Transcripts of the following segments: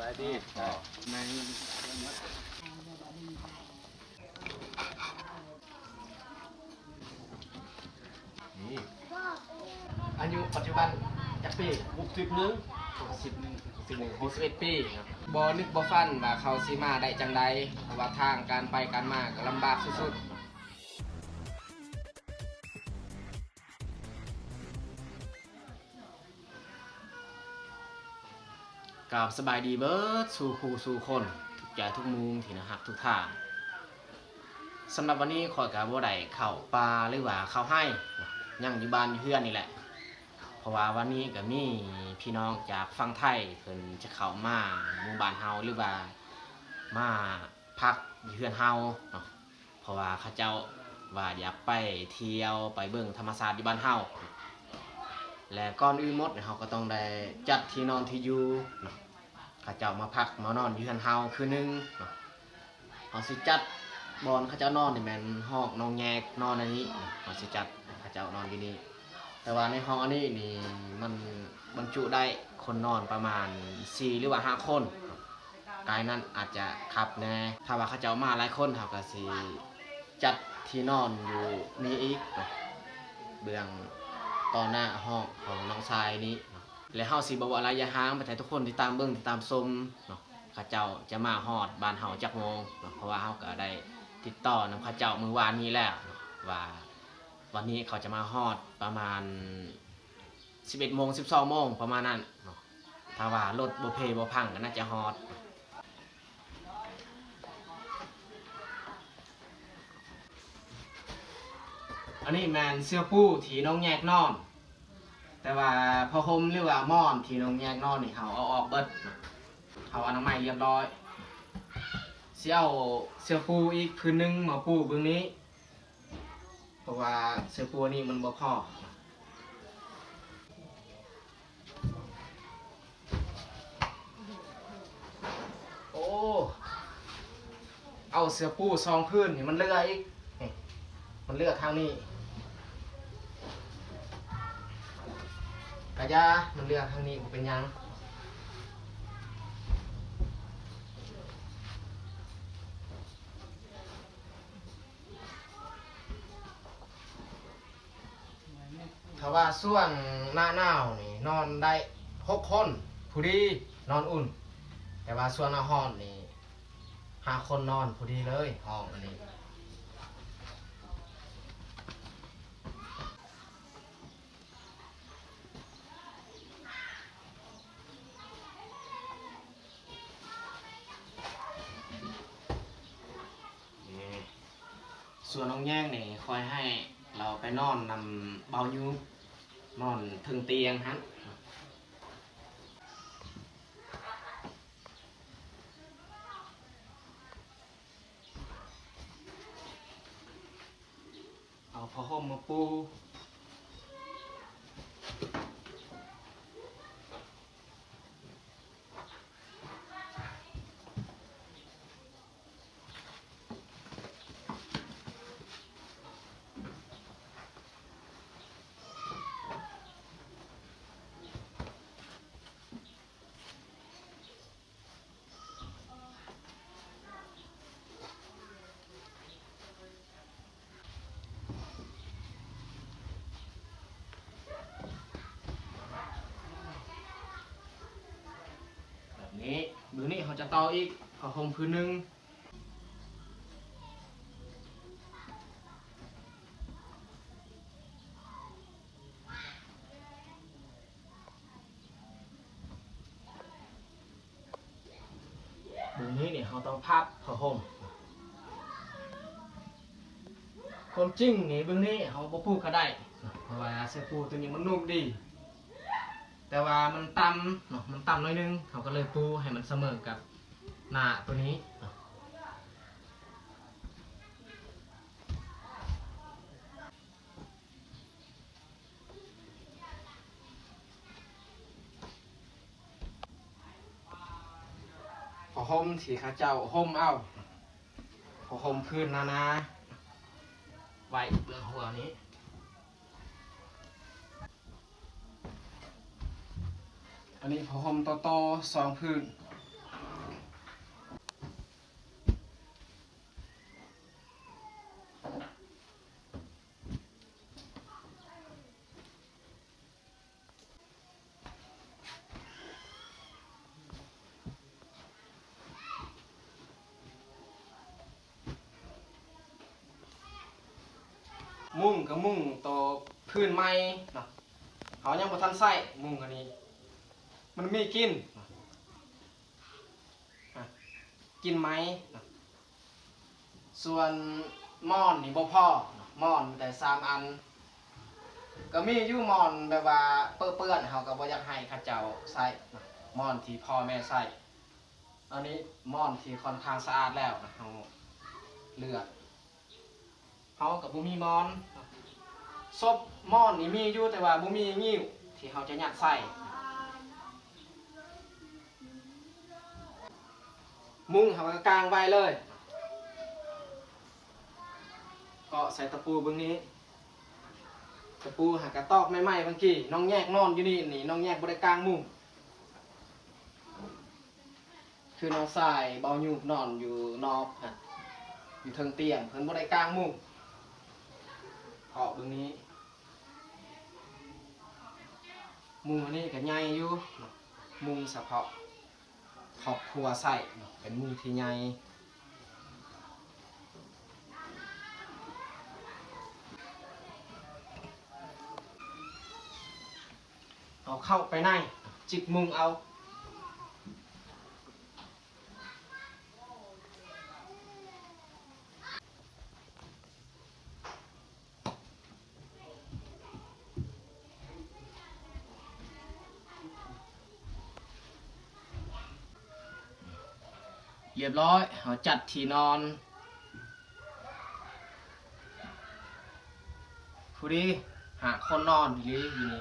ບາຍດີ ໃນ ນີ້ ອາຍຸປັດຈຸບັນຈັກປີ? ຫົກສິບເນາະ ຫົກສິບເນາະ ຫົກສິບເອັດປີ. ບໍ່ນຶກບໍ່ຝັນວ່າເຂົາຊິມາໄດ້ຈັ່ງໃດ ເພາະວ່າທາງການໄປການມາກໍລຳບາກສຸດໆ. ກາບສະບາຍດີເບີດສູ່ຄູ່ສູ່ຄົນ ທຸກໃຈທຸກມຸມທີ່ໜ້າຮັກທຸກທ່ານ. ສຳລັບວັນນີ້ຂ້ອຍກໍບໍ່ໄດ້ເຂົ້າປ່າ ຫຼືວ່າເຂົ້າໄຮ່ ຍັງຢູ່ບ້ານຢູ່ເຮືອນນີ້ແຫຼະ ເພາະວ່າວັນນີ້ກໍມີພີ່ນ້ອງຈາກຝັ່ງໄທເພິ່ນຈະເຂົ້າມາໝູ່ບ້ານເຮົາ ຫຼືວ່າມາພັກຢູ່ເຮືອນເຮົາເນາະ. ເພາະວ່າເຂົາເຈົ້າວ່າຢາກໄປທ່ຽວໄປເບິ່ງທຳມະຊາດຢູ່ບ້ານເຮົາ ແລະ ກ່ອນອື່ນໝົດເຮົາກໍຕ້ອງໄດ້ຈັດທີ່ນອນທີ່ຢູ່ເນາະ. ເຂົາເຈົ້າມາພັກມານອນຢູ່ເຮືອນເຮົາຄືນໜຶ່ງເນາະ. ເຮົາຊິຈັດບ່ອນເຂົາເຈົ້ານອນນີ້ແມ່ນຫ້ອງນ້ອງແຍກນອນໃນນີ້ເນາະ ເຮົາຊິຈັດໃຫ້ເຂົາເຈົ້ານອນຢູ່ນີ້. ແຕ່ວ່າໃນຫ້ອງອັນນີ້ນີ້ມັນບັນຈຸໄດ້ຄົນນອນປະມານສີ່ ຫຼືວ່າຫ້າຄົນ. ກາຍນັ້ນອາດຈະຄັບແດ່ ຖ້າວ່າເຂົາເຈົ້າມາຫຼາຍຄົນ ເຮົາກໍຊິຈັດທີ່ນອນຢູ່ນີ້ອີກເນາະ ເບື້ອງຕໍ່ໜ້າຫ້ອງຂອງນ້ອງຊາຍນີ້ເນາະ. ແລະ ເຮົາຊິບໍ່ເວົ້າຫຼາຍຢ່າຫາງ ໃຫ້ທຸກຄົນຕິດຕາມເບິ່ງ ຕິດຕາມຊົມເນາະ ເຂົາເຈົ້າຈະມາຮອດບ້ານເຮົາຈັກໂມງເນາະ ເພາະວ່າເຮົາກໍໄດ້ຕິດຕໍ່ນຳເຂົາເຈົ້າມື້ວານນີ້ແລ້ວເນາະ ວ່າວັນນີ້ເຂົາຈະມາຮອດປະມານສິບເອັດໂມງ ສິບສອງໂມງ ປະມານນັ້ນເນາະ. ຖ້າວ່າລົດບໍ່ເພບໍ່ພັງກໍໜ້າຈະຮອດ. ອັນນີ້ແມ່ນເສື່ອປູທີ່ນ້ອງແຍກນອນ ແຕ່ວ່າຜ້າຫົ່ມ ຫຼືວ່າໝອນທີ່ນ້ອງແຍກນອນນີ້ ເຮົາເອົາອອກເບິດ. ເຮົາອະນາໄມລຽບລ້ອຍ. ຊິເອົາເສື່ອປູອີກຜືນໜຶ່ງມາປູເບື້ອງນີ້ ເພາະວ່າເສື່ອປູນີ້ມັນບໍ່ພໍ. ໂອ້ ເອົາເສື່ອປູສອງຜືນນີ້ມັນເຫຼືອອີກ ນີ້ ມັນເຫຼືອທາງນີ້ ກະຢ່າ ມັນເຫຼືອທາງນີ້ ບໍ່ເປັນຫຍັງ. ຖ້າວ່າຊ່ວງໜ້າໜາວນີ້ນອນໄດ້ຫົກຄົນພໍດີ ນອນອຸ່ນ, ແຕ່ວ່າຊ່ວງໜ້າຮ້ອນນີ້ຫ້າຄົນນອນພໍດີເລີຍ ຫ້ອງອັນນີ້. ສ່ວນນ້ອງແຍງນີ້ ຂ້ອຍໃຫ້ລາວໄປນອນນຳບ່າວຍູ ນອນເທິງຕຽງຫັ້ນ. ເອົາຜ້າຫົ່ມມາປູ. ແບບນີ້ ມື້ນີ້ເຮົາຈະຕໍ່ອີກຜ້າຫົ່ມຜືນໜຶ່ງ. ເບື້ອງນີ້ນີ້ເຮົາຕ້ອງພັບຜ້າຫົ່ມ. ຄວາມຈິງນີ້ເບື້ອງນີ້ເຮົາບໍ່ປູກໍໄດ້ ເພາະວ່າເສື່ອປູຕົວນີ້ມັນນຸ່ມດີ ແຕ່ວ່າມັນຕ່ຳເນາະ ມັນຕ່ຳໜ້ອຍໜຶ່ງ ເຮົາກໍເລີຍປູໃຫ້ມັນສະເໝີກັບໜ້າຕົວນີ້ເນາະ. ຜ້າຫົ່ມທີ່ເຂົາເຈົ້າຫົ່ມເອົາ ຜ້າຫົ່ມພື້ນໜາໆ ໄວ້ເບື້ອງຫົວນີ້. ອັນນີ້ຜ້າຫົ່ມໂຕໆ ສອງຜືນ. ມຸງກໍມຸງໂຕພື້ນໃໝ່ເນາະ ເຮົາຍັງບໍ່ທັນໃຊ້ມຸງອັນນີ້ ມັນມີກິ່ນ ກິ່ນໄໝ. ສ່ວນໝອນນີ້ບໍ່ພໍ ໝອນມີແຕ່ສາມອັນ ກໍມີຢູ່ໝອນແບບວ່າເປິເປື້ອນ ເຮົາກໍບໍ່ຢາກໃຫ້ເຂົາເຈົ້າໃຊ້ ໝອນທີ່ພໍ່ແມ່ໃຊ້. ອັນນີ້ໝອນທີ່ຄ່ອນຂ້າງສະອາດແລ້ວ ເຮົາເລືອກ ເຮົາກໍບໍ່ມີໝອນ ສົບໝອນນີ້ມີຢູ່ ແຕ່ວ່າບໍ່ມີງິ້ວທີ່ເຮົາຈະຍັດໃສ່. ມຸງເຮົາກໍກາງໄວ້ເລີຍ ເກາະໃສ່ຕະປູເບິ່ງນີ້ ຕະປູຫາກະຕອກໃໝ່ໆ ບາງກີ້ນ້ອງແຍກນອນຢູ່ນີ້ ນີ້ນ້ອງແຍກບໍ່ໄດ້ກາງມຸງ. ຄືນ້ອງຊາຍເບົາຫຍຸບນອນຢູ່ນອກຫັ້ນ ຢູ່ເທິງຕຽງ ເພິ່ນບໍ່ໄດ້ກາງມຸງ ເພາະເບິ່ງນີ້ ມຸງອັນນີ້ກໍໃຫຍ່ຢູ່ ມຸງສະເພາະຄອບຄົວໃຊ້ ເປັນມຸງທີ່ໃຫຍ່. ເອົາເຂົ້າໄປໃນ ຈິກມຸງເອົາ. ຮຽບຮ້ອຍ ເຮົາຈັດທີ່ນອນ ພໍດີຫ້າຄົນນອນອີ່ຫຼີຢູ່ນີ້.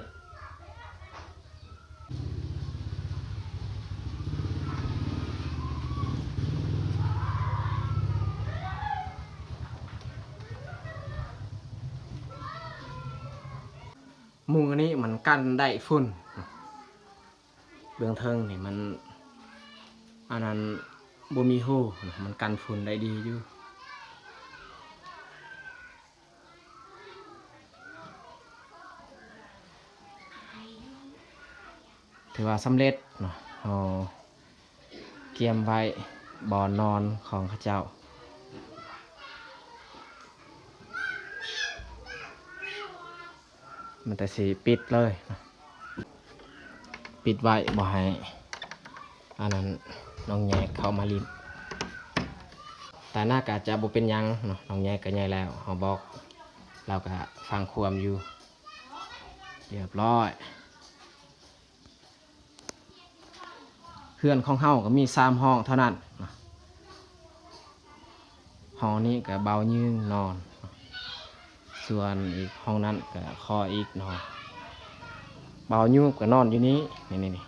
ມຸງອັນນີ້ມັນກັນໄດ້ຝຸ່ນ. ເບື້ອງເທິງນີ້ມັນ ອັນນັ້ນ ບໍ່ມີຮູ ມັນກັນຝຸ່ນໄດ້ດີຢູ່. ຖືວ່າສຳເລັດເນາະ ເຮົາກຽມໄວ້ບ່ອນນອນຂອງເຂົາເຈົ້າ. ມັນແຕ່ຊິປິດເລີຍ ປິດໄວ້ບໍ່ໃຫ້ອັນນັ້ນ ນ້ອງແຍກເຂົ້າມາຫຼິ້ນ. ຕາໜ້າກະຈະບໍ່ເປັນຫຍັງເນາະ ນ້ອງແຍກກະໃຫຍ່ແລ້ວ ເຮົາບອກລາວກະຟັງຄວາມຢູ່. ຮຽບຮ້ອຍ. ເຮືອນຂອງເຮົາກໍມີສາມຫ້ອງເທົ່ານັ້ນ. ຫ້ອງນີ້ກໍບ່າວຍືງນອນ ສ່ວນອີກຫ້ອງນັ້ນກໍຂໍອີກນອນ. ບ່າວຍືງກໍນອນຢູ່ນີ້ ນີ້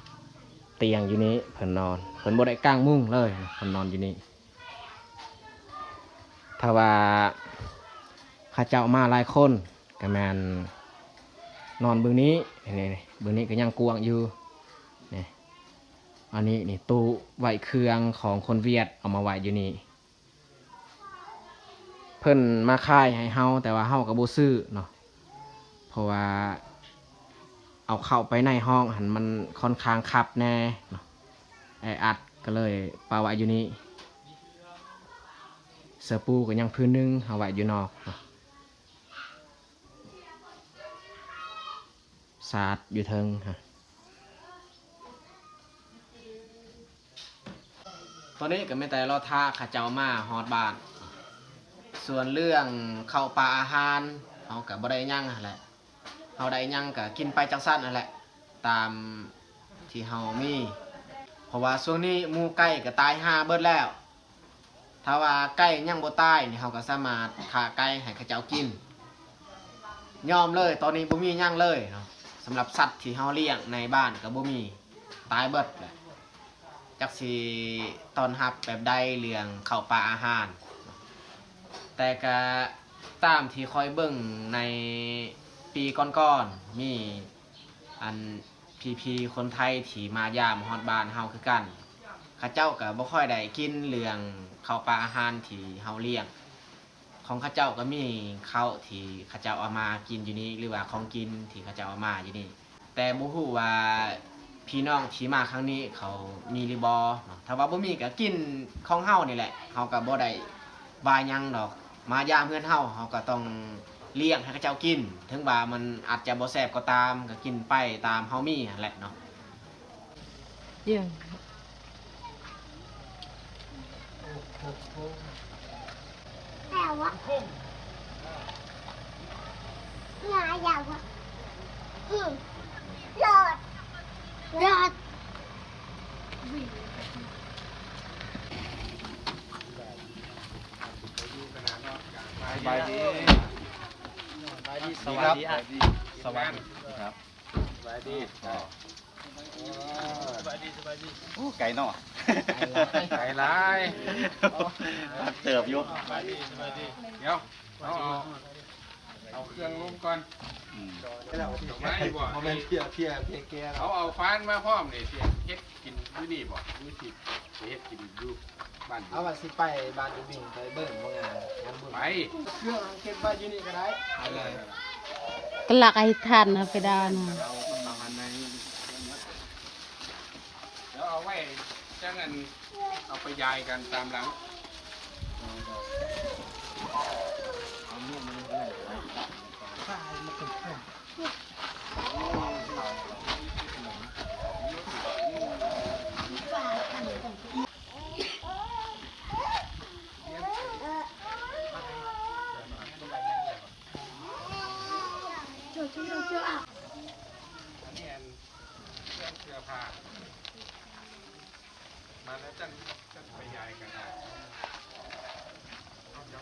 ໆ ຕຽງຢູ່ນີ້ເພິ່ນນອນ ເພິ່ນບໍ່ໄດ້ກາງມຸງເລີຍ ເພິ່ນນອນຢູ່ນີ້. ຖ້າວ່າເຂົາເຈົ້າມາຫຼາຍຄົນກໍແມ່ນນອນເບື້ອງນີ້ ນີ້ໆ ເບື້ອງນີ້ກໍຍັງກວ້າງຢູ່ ນີ້. ອັນນີ້ນີ້ ຕູ້ໄວ້ເຄື່ອງຂອງຄົນຫວຽດ ເອົາມາໄວ້ຢູ່ນີ້. ເພິ່ນມາຂາຍໃຫ້ເຮົາ ແຕ່ວ່າເຮົາກໍບໍ່ຊື້ເນາະ ເພາະວ່າເອົາເຂົ້າໄປໃນຫ້ອງຫັ້ນ ມັນຄ່ອນຂ້າງຄັບແດ່ເນາະ ແອອັດ ກໍເລີຍປະໄວ້ຢູ່ນີ້. ເສື້ອປູກໍຍັງຜືນໜຶ່ງ ເຮົາໄວ້ຢູ່ນອກເນາະ. ສາດຢູ່ເທິງຫັ້ນ. ຕອນນີ້ກໍມີແຕ່ລໍຖ້າເຂົາເຈົ້າມາຮອດບ້ານ. ສ່ວນເລື່ອງເຂົ້າປາອາຫານ ເຮົາກໍບໍ່ໄດ້ຫຍັງຫັ້ນແຫຼະ. ເຮົາໄດ້ຫຍັງກໍກິນໄປຈັ່ງຊັ້ນຫັ້ນແຫຼະ ຕາມທີ່ເຮົາມີ. ເພາະວ່າຊ່ວງນີ້ໝູໄກ່ກໍຕາຍຫ່າເບິດແລ້ວ. ຖ້າວ່າໄກ່ຍັງບໍ່ຕາຍນີ້ ເຮົາກໍສາມາດຂ້າໄກ່ໃຫ້ເຂົາເຈົ້າກິນ. ຍອມເລີຍ ຕອນນີ້ບໍ່ມີຫຍັງເລີຍເນາະ. ສຳລັບສັດທີ່ເຮົາລ້ຽງໃນບ້ານກໍບໍ່ມີ ຕາຍເບິດແຫຼະ. ຈັກຊິຕ້ອນຮັບແບບໃດເລື່ອງເຂົ້າປາອາຫານ. ແຕ່ກະຕາມທີ່ຂ້ອຍເບິ່ງໃນປີກ່ອນໆ ມີ ອັນ ພີ່ໆ ຄົນໄທທີ່ມາຢາມຮອດບ້ານເຮົາຄືກັນ ເຂົາເຈົ້າກໍບໍ່ຄ່ອຍໄດ້ກິນເລື່ອງເຂົ້າປາອາຫານທີ່ເຮົາລ້ຽງ. ຂອງເຂົາເຈົ້າກໍມີເຂົ້າທີ່ເຂົາເຈົ້າເອົາມາກິນຢູ່ນີ້ ຫຼືວ່າຂອງກິນທີ່ເຂົາເຈົ້າເອົາມາຢູ່ນີ້. ແຕ່ບໍ່ຮູ້ວ່າພີ່ນ້ອງທີ່ມາຄັ້ງນີ້ເຂົາມີຫຼືບໍ່ເນາະ. ຖ້າວ່າບໍ່ມີກໍກິນຂອງເຮົານີ້ແຫຼະ ເຮົາກໍບໍ່ໄດ້ວ່າຫຍັງດອກ. ມາຢາມເຮືອນເຮົາ ເຮົາກໍຕ້ອງ ລ້ຽງໃຫ້ເຂົາເຈົ້າກິນ ເຖິງວ່າມັນອາດຈະບໍ່ແຊບກໍຕາມ ກໍກິນໄປຕາມເຮົາມີຫັ້ນແຫຼະເນາະ. ສະບາຍດີ ສະບາຍດີ ສະຫວັດດີ ສະຫວັດດີຄັບ ສະບາຍດີ ສະບາຍດີ ໂອ້ ໄກເນາະ ໄກຫຼາຍ ເຕີບຢູ່ ສະບາຍດີ ສະບາຍດີ ດຽວ ເອົາ ເອົາເຄື່ອງລົງກ່ອນ ອືມ ດອກໄມ້ບໍ່ ບໍ່ແມ່ນເພຍ ເພຍ ເພຍແກ່ ເອົາ ເອົາຟານມາພ້ອມນີ້ ຊິເຮັດກິນຢູ່ນີ້ບໍ່ ຫຼືຊິໄປເຮັດກິນຢູ່ບ້ານ ເອົາວ່າຊິໄປບ້ານອີ່ບິງ ໄປເບິ່ງບໍ່ງານ ງານບຸນ ໄປ ເຄື່ອງເກັບໄວ້ຢູ່ນີ້ກໍໄດ້ ໄປເລີຍ ກະລັກໃຫ້ທັນເອົາໄປດານະ ເອົາປະມານນັ້ນ ດຽວເອົາໄວ້ຈັ່ງນັ້ນ ເອົາໄປຢາຍກັນຕາມຫຼັງ ເອົາເອົາເອົາ ອັນນີ້ອັນ ເຄື່ອງເສື້ອຜ້າ ມາແລ້ວຈັ່ງ ຈັ່ງໄປຢາຍກັນເອົາ ເຮົາຈະ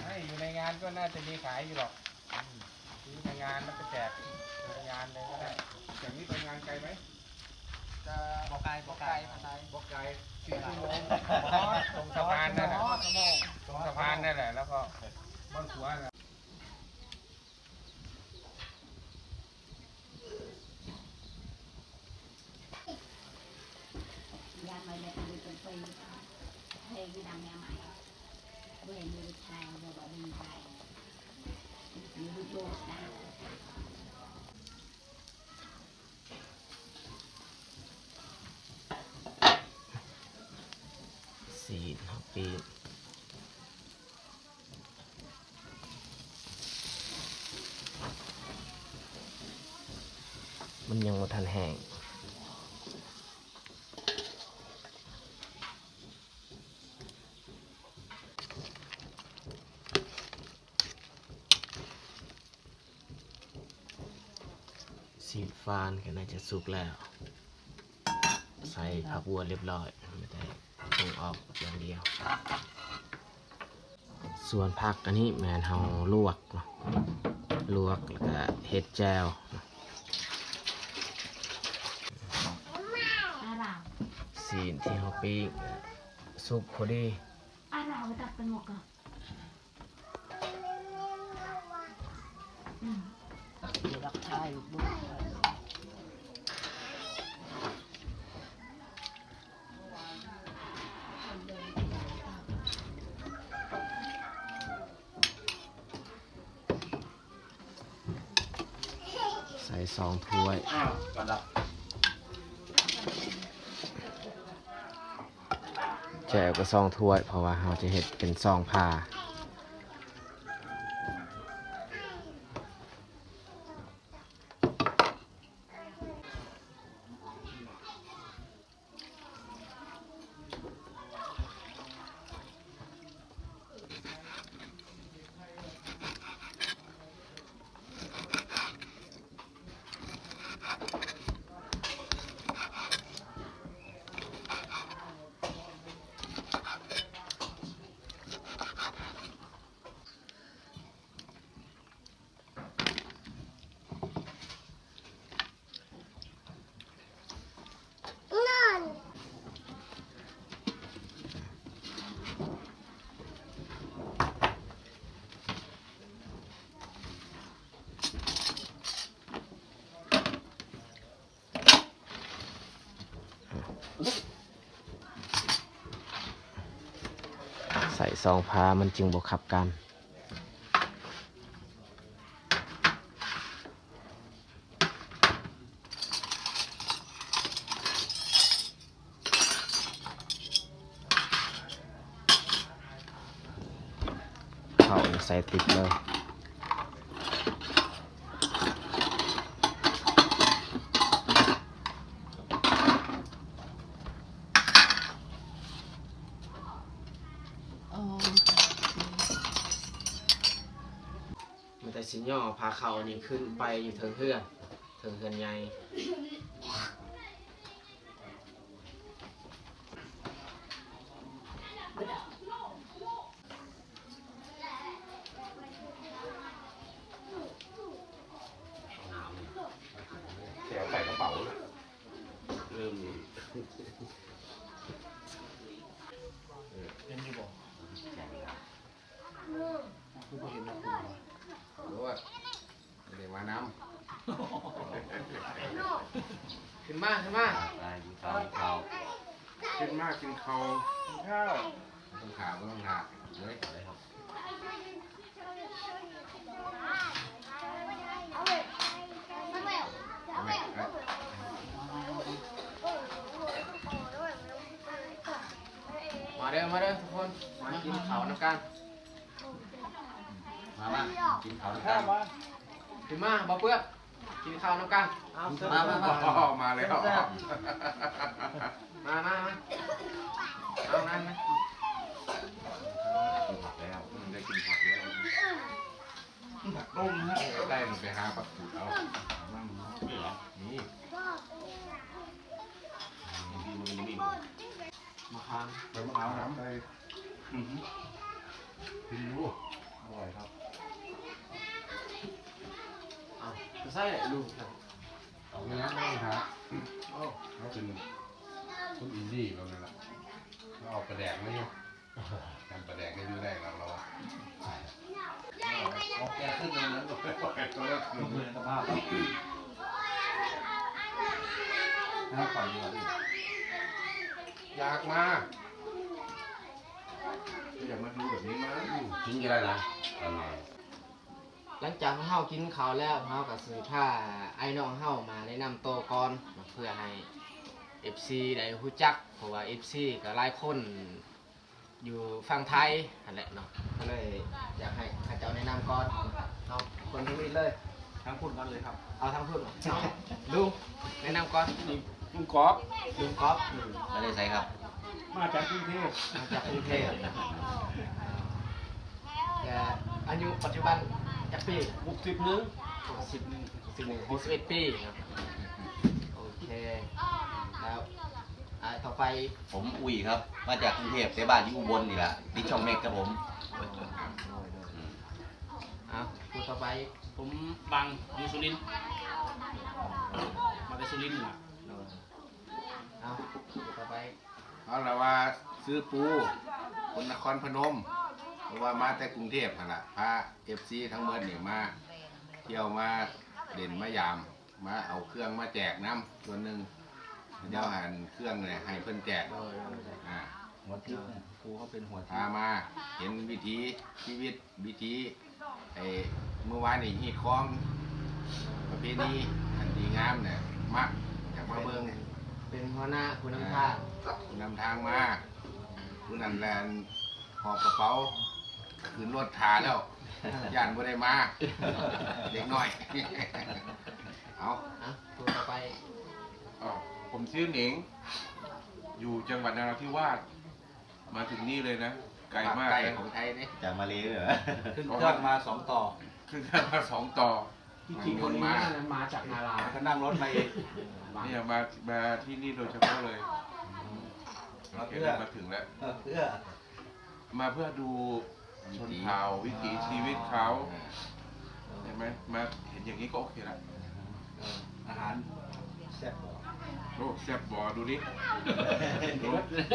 ໃຫ້ຢູ່ໃນງານກໍໜ້າຈະມີຂາຍຢູ່ດອກ ຢູ່ໃນງານແລ້ວກໍແຈກໃນງານເລີຍກໍໄດ້ ຈາກນີ້ໄປງານໄກໄໝ? ຈະບໍ່ໄກ ບໍ່ໄກປານໃດ ບໍ່ໄກ ສີ່ຊົ່ວໂມງ ອໍ ຕົງສະພານນັ້ນແຫຼະ ອໍ ຊົ່ວໂມງ ຕົງສະພານນັ້ນແຫຼະ ແລ້ວກໍບ່ອນຂົວນະ. ຊີ້ນເຮົາປີ້ງ ມັນຍັງບໍ່ທັນແຫ້ງ. ຊີ້ນຟານກໍໜ້າຈະສຸກແລ້ວ ໃສ່ຜັກບົວລຽບຮ້ອຍ ມີແຕ່ປຸງອອກຢ່າງດຽວ. ສ່ວນຜັກອັນນີ້ແມ່ນເຮົາລວກເນາະ ລວກແລ້ວກະເຮັດແຈ່ວເນາະ. ຊີ້ນທີ່ເຮົາປີ້ງກະສຸກພໍດີ. ໃສ່ສອງຖ້ວຍ ແຈ່ວກໍສອງຖ້ວຍ ເພາະວ່າເຮົາຈະເຮັດເປັນຊອງຜ່າ. ໃສ່ຊອງຜ່າມັນຈຶ່ງບໍ່ຂັບກັນ. ໃ ໃສ່ຕິດເລີຍ. ມີແຕ່ຊິຍໍພາເຂົ້ານີ້ຂຶ້ນໄປຢູ່ເທິງເຮືອນ ເທິງເຮືອນໃຫຍ່. ແຖວໃສ່ກະເປົາ ເລີ່ມ ເຫັນຢູ່ບໍ່? ຄືບໍ່ເຫັນນະ ໂອ້ຍ ບໍ່ໄດ້ມານຳ. ຂຶ້ນມາ ຂຶ້ນມາ ອ່າ ກິນເຂົ້າ ກິນເຂົ້າ ຂຶ້ນມາກິນເຂົ້າ ກິນເຂົ້າ ບໍ່ຕ້ອງຖ້າ ບໍ່ຕ້ອງຖ້າ ເລີຍ ມາເດີ ມາເດີທຸກຄົນ ມາກິນເຂົ້ານຳກັນ. ມາ ມາ ກິນເຂົ້ານຳກັນ ຂຶ້ນມາ ບໍ່ເປືອກ ກິນເຂົ້ານຳກັນ. ເອົາ ມາ ມາ ມາ ມາແລ້ວ ມາ ມາ ມາ ເອົາ ນັ້ນ ກິນຜັກແລ້ວ ອືມ ໄດ້ກິນຜັກແລ້ວ ຜັກຕົ້ມນະ ໄດ້ ໄປຫາຜັກຂູດເອົາ ນັ້ນ ນີ້ ນີ້ ມະຂາມ ໃບມະຂາມ ໄດ້ ອືຮຶ ກິນດູ ອະຮ່ອຍຄັບ. ເອົາ ກະໃສ່ລູກ ເອົາແມ່ນ ບໍ່ຕ້ອງຫາ ເອົາ ເຮົາເປັນຄົນອິນດີແບບນັ້ນລະ ເຮົາເອົາປາແດກມາຢູ່ ຈຳປາແດກໄດ້ຢູ່ໄດ້ລະ ລາວວ່າ ອອກແກ່ຂຶ້ນນັ້ນ ບໍ່ເປັນສະພາບ ຢາກມາ ຢາກມາດູແບບນີ້ມາ ອືມ ກິນກໍໄດ້ນະ ອະ ຫຼັງຈາກເຮົາກິນເຂົ້າແລ້ວ ເຮົາກໍຊິພາອ້າຍນ້ອງເຮົາມາແນະນຳໂຕກ່ອນ ເພື່ອໃຫ້ເອັຟຊີໄດ້ຮູ້ຈັກ ເພາະວ່າເອັຟຊີກໍຫຼາຍຄົນ ຢູ່ຝັ່ງໄທຫັ້ນແຫຼະເນາະ ກໍເລີຍຢາກໃຫ້ເຂົາເຈົ້າແນະນຳກ່ອນເນາະ ຄົນທຳອິດເລີຍ ທາງພຸ້ນກ່ອນເລີຍຄັບ ເອົາທາງພຸ້ນ ເອົາ ລຸງແນະນຳກ່ອນ ລຸງກອບ ລຸງກອບ ອືມ ມາແຕ່ໃສຄັບ? ມາຈາກກຸງເທບ ມາຈາກກຸງເທບ ແລະ ອາຍຸປັດຈຸບັນຈັກປີ? ຫົກສິບເນາະ ຫົກສິບເນາະ ຫົກສິບເອັດປີເນາະ ໂອເຄ ແລ້ວ ອ່າ ຕໍ່ໄປ ຜົມອຸ້ຍຄັບ ມາຈາກກຸງເທບ ແຕ່ບ້ານຢູ່ອຸບົນນີ້ລະ ຕິດຊ່ອງເມັກຄັບຜົມ ໂດຍ ໂດຍ ອືມ ເອົາ ຜູ້ຕໍ່ໄປ ຜົມບັງ ຢູ່ສຸລິນ ມາແຕ່ສຸລິນນີ້ລະ ໂດຍ ເອົາ ຜູ້ຕໍ່ໄປ ເອົາລະວ່າຊື່ປູ ຄົນນະຄອນພະນົມ ເພາະວ່າມາແຕ່ກຸງເທບຫັ້ນລະ ພາເອັຟຊີທັງໝົດນີ້ມາທ່ຽວ ມາຫຼິ້ນ ມາຢາມ ມາເອົາເຄື່ອງມາແຈກນຳສ່ວນໜຶ່ງ ດຽວອັນເຄື່ອງນີ້ໃຫ້ເພິ່ນແຈກ ໂດຍ ອ່າ ຫົວທິບ ຄູເຮົາເປັນຫົວທິບ ພາມາເຫັນວິຖີຊີວິດ ວິຖີ ໄອ້ ມື້ວານນີ້ຮີດຄອງ ປະເພນີອັນດີງາມນະ ມັກ ຢາກມາເບິ່ງ ເປັນຫົວໜ້າຜູ້ນຳທາງ ອ່າ ຜູ້ນຳທາງມາ ຜູ້ນັ້ນແລ່ນຫອບກະເປົາ ຂຶ້ນລົດຖ້າແລ້ວ ຢ້ານບໍ່ໄດ້ມາ ເດັກນ້ອຍ ເອົາ ອ່ະ ຜູ້ຕໍ່ໄປ ເອົາ ຜົມຊື່ໜິງ ຢູ່ຈັງຫວັດນະຣາທິວາດ ມາເຖິງນີ້ເລີຍນະ ໄກມາກ ໃກ້ຂອງໄທເດ້ ຈາກມາເລເດີ ຂຶ້ນເຄື່ອງມາສອງຕໍ່ ຂຶ້ນເຄື່ອງມາສອງຕໍ່ ທີ່ຈິງຄົນນີ້ມາຈາກນາລາ ກໍນັ່ງລົດມາອີກ ນີ້ມາ ມາທີ່ນີ້ໂດຍສະເພາະເລີຍ ມາເພື່ອ ມາເຖິງແລ້ວ ມາເພື່ອ ມາເພື່ອດູຊົນເຜົ່າ ວິຖີຊີວິດເຂົາ ເອີ ເຫັນໄໝ ມາເຫັນຢ່າງນີ້ກໍໂອເຄລະ ເອີ ອາຫານແຊບບໍ່? ໂອ້ ແຊບບໍ່? ດູດິ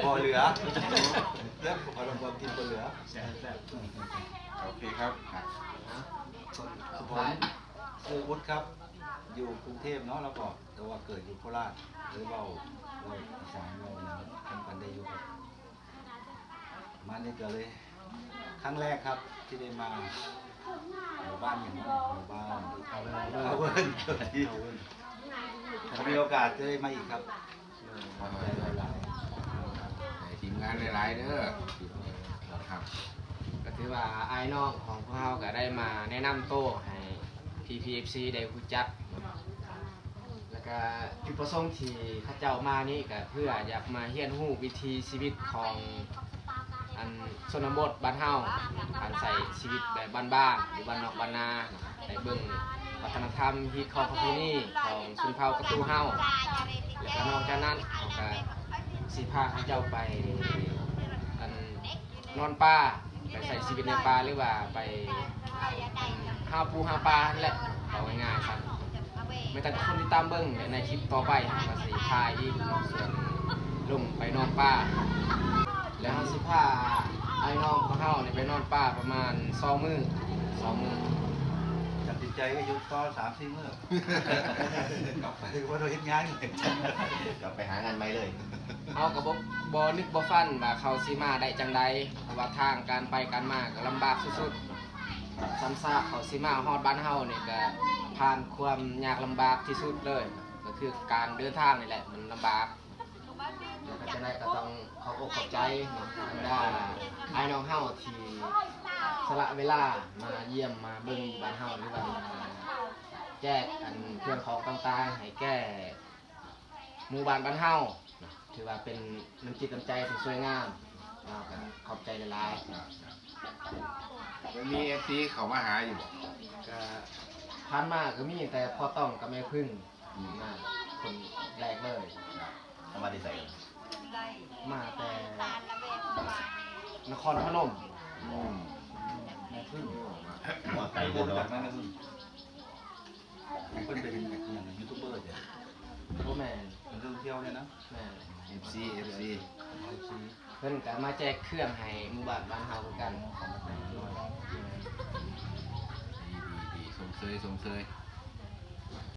ບໍ່ເຫຼືອ ແຊບ ເອົາລອງ ບໍ່ກິນບໍ່ເຫຼືອ ແຊບ ແຊບ ໂອເຄຄັບ ອ່ະ ຄົນສຸພອນ ຊື່ອຸດຄັບ ຢູ່ກຸງເທບເນາະ ແລ້ວກໍ ແຕ່ວ່າເກີດຢູ່ໂຄລາດ ເລີຍເວົ້າ ເວົ້າອີສານ ເວົ້າຫຍັງທຳກັນໄດ້ຢູ່ຄັບ. ມານີ້ກໍເລີຍຄັ້ງແລກຄັບທີ່ໄດ້ມາ ໝູ່ບ້ານຫຍັງເນາະ ໝູ່ບ້ານ ເອີ ເອີ ເອີ ເອີ ຖ້າມີໂອກາດຈະໄດ້ມາອີກຄັບ ຂອບໃຈຫຼາຍໆ ໃຫ້ທີມງານຫຼາຍໆເດີ ທີ່ຕ້ອນຮັບ ກໍຖືວ່າອ້າຍນ້ອງຂອງພວກເຮົາກໍໄດ້ມາແນະນຳໂຕໃຫ້ ພີພີ ເອັຟຊີ ໄດ້ຮູ້ຈັກເນາະ ແລ້ວກໍຈຸດປະສົງທີ່ເຂົາເຈົ້າມານີ້ກໍເພື່ອຢາກມາຮຽນຮູ້ວິຖີຊີວິດຂອງອັນຊົນນະບົດບ້ານເຮົາ ການໃຊ້ຊີວິດແບບບ້ານໆ ຢູ່ບ້ານນອກບ້ານນາ ໄດ້ເບິ່ງວັດທະນະທຳ ຮີດຄອງປະເພນີຂອງຊົນເຜົ່າກະຕູເຮົາ ແລ້ວກໍນອກຈາກນັ້ນເຮົາກໍຊິພາເຂົາເຈົ້າໄປອັນ ນອນປ່າ ໄປໃຊ້ຊີວິດໃນປ່າ ຫຼືວ່າໄປຫາປູຫາປາຫັ້ນແຫຼະ ເວົ້າງ່າຍໆຊັ້ນ. ແມ່ນແຕ່ຄົນຕິດຕາມເບິ່ງໃນຄລິບຕໍ່ໄປ ເຮົາກໍຊິຖ່າຍອີກເນາະ ສ່ວນລົງໄປນອນປ່າ ແລ້ວເຮົາຊິພາອ້າຍນ້ອງຂອງເຮົານີ້ໄປນອນປ່າປະມານສອງມື້ ສອງມື້. ຕັດສິນໃຈກໍຢຸດຕໍ່ສາມສີ່ມື້ ກັບໄປກໍບໍ່ໄດ້ເຮັດງານ ກັບໄປຫາງານໃໝ່ເລີຍ. ເຮົາກໍບໍ່ ບໍ່ນຶກບໍ່ຝັນວ່າເຂົາຊິມາໄດ້ຈັ່ງໃດ ເພາະວ່າທາງການໄປການມາກໍລຳບາກສຸດໆ. ຊ້ຳຊາກເຂົາຊິມາຮອດບ້ານເຮົານີ້ກໍຜ່ານຄວາມຍາກລຳບາກທີ່ສຸດເລີຍ ກໍຄືການເດີນທາງນີ້ແຫຼະມັນລຳບາກ. ແລ້ວກໍຈັ່ງໃດກໍຕ້ອງຂອບອົກຂອບໃຈເນາະ ບັນດາອ້າຍນ້ອງເຮົາທີ່ສະຫຼະເວລາມາຢ້ຽມມາເບິ່ງບ້ານເຮົາ ຫຼືວ່າມາແຈກອັນເຄື່ອງຂອງຕ່າງໆໃຫ້ແກ່ ໝູ່ບ້ານບ້ານເຮົາ ຖືວ່າເປັນນ້ຳຈິດນ້ຳໃຈທີ່ສວຍງາມ ເຮົາກໍຂອບໃຈຫຼາຍໆ. ແລ້ວມີເອັຟຊີເຂົ້າມາຫາຢູ່ບໍ່? ກໍຜ່ານມາກໍມີແຕ່ພໍ່ຕ້ອງກັບແມ່ເພິ່ງ ອືມ ມາຄົນແລກເລີຍ. ເຂົາມາແຕ່ໃສ? ມາແຕ່ນະຄອນພະນົມ. ອືມ ແມ່ເພິ່ງ ມາໄກເລີຍເນາະ. ເພິ່ນເປັນຫຍັງ ຢູທູບເບີ ບໍ່ແມ່ນ ເປັນນັກທ່ອງທ່ຽວເລີຍນະ. ແມ່ນ ເອັຟຊີ ເອັຟຊີ ເພິ່ນກໍມາແຈກເຄື່ອງໃຫ້ໝູ່ບ້ານບ້ານເຮົາຄືກັນ. ດີ ດີ ດີ ຊົມເຊີຍ ຊົມເຊີຍ.